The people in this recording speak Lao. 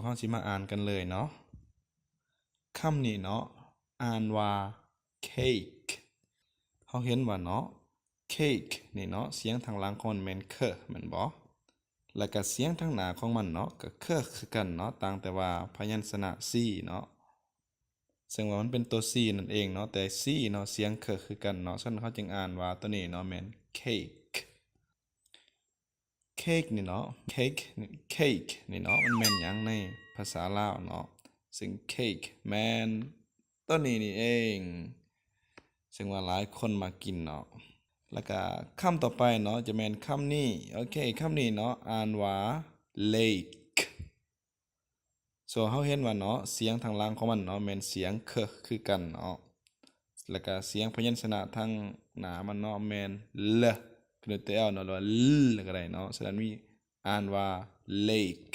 ເຮົາຊິມາອ່ານກັນເລີຍເນາະ. ຄຳນີ້ເນາະ ອ່ານວ່າ ເຄກ. ເຮົາເຫັນວ່າເນາະ ເຄກນີ້ເນາະ ສຽງທາງຫຼັງຂອງມັນແມ່ນ ເຄີ ແມ່ນບໍ່? ແລ້ວກະສຽງທາງໜ້າຂອງມັນເນາະ ກະ ເຄີ ຄືກັນເນາະ ຕ່າງແຕ່ວ່າພະຍັນຊະນະ ຊີ ເນາະ ເຊິ່ງວ່າມັນເປັນຕົວ ຊີ ນັ້ນເອງເນາະ ແຕ່ ຊີ ເນາະ ສຽງ ເຄີ ຄືກັນເນາະ ສະນັ້ນເຮົາຈຶ່ງອ່ານວ່າຕົວນີ້ເນາະ ແມ່ນ ເຄກ. ເຄກນີ້ເນາະ ເຄກ ເຄກນີ້ເນາະ ມັນແມ່ນຫຍັງໃນພາສາລາວເນາະ? ເຊິ່ງເຄກແມ່ນຕົວນີ້ນີ້ເອງ ເຊິ່ງວ່າຫຼາຍຄົນມັກກິນເນາະ. ແລ້ວກະຄຳຕໍ່ໄປເນາະ ຈະແມ່ນຄຳນີ້. ໂອເຄ ຄຳນີ້ເນາະ ອ່ານວ່າ ເລກ. ໂຊ ເຮົາເຫັນວ່າເນາະ ສຽງທາງຫຼັງຂອງມັນເນາະ ແມ່ນສຽງ ເຄີ ຄືກັນເນາະ ແລ້ວກະສຽງພະຍັນຊະນະທາງໜ້າມັນເນາະ ແມ່ນ ເລ ຂຶ້ນດ້ວຍຕົວ ແອລ ເນາະ ຫຼືວ່າ ລ ກໍໄດ້ເນາະ. ສະນັ້ນມີ ອ່ານວ່າ ເລກ.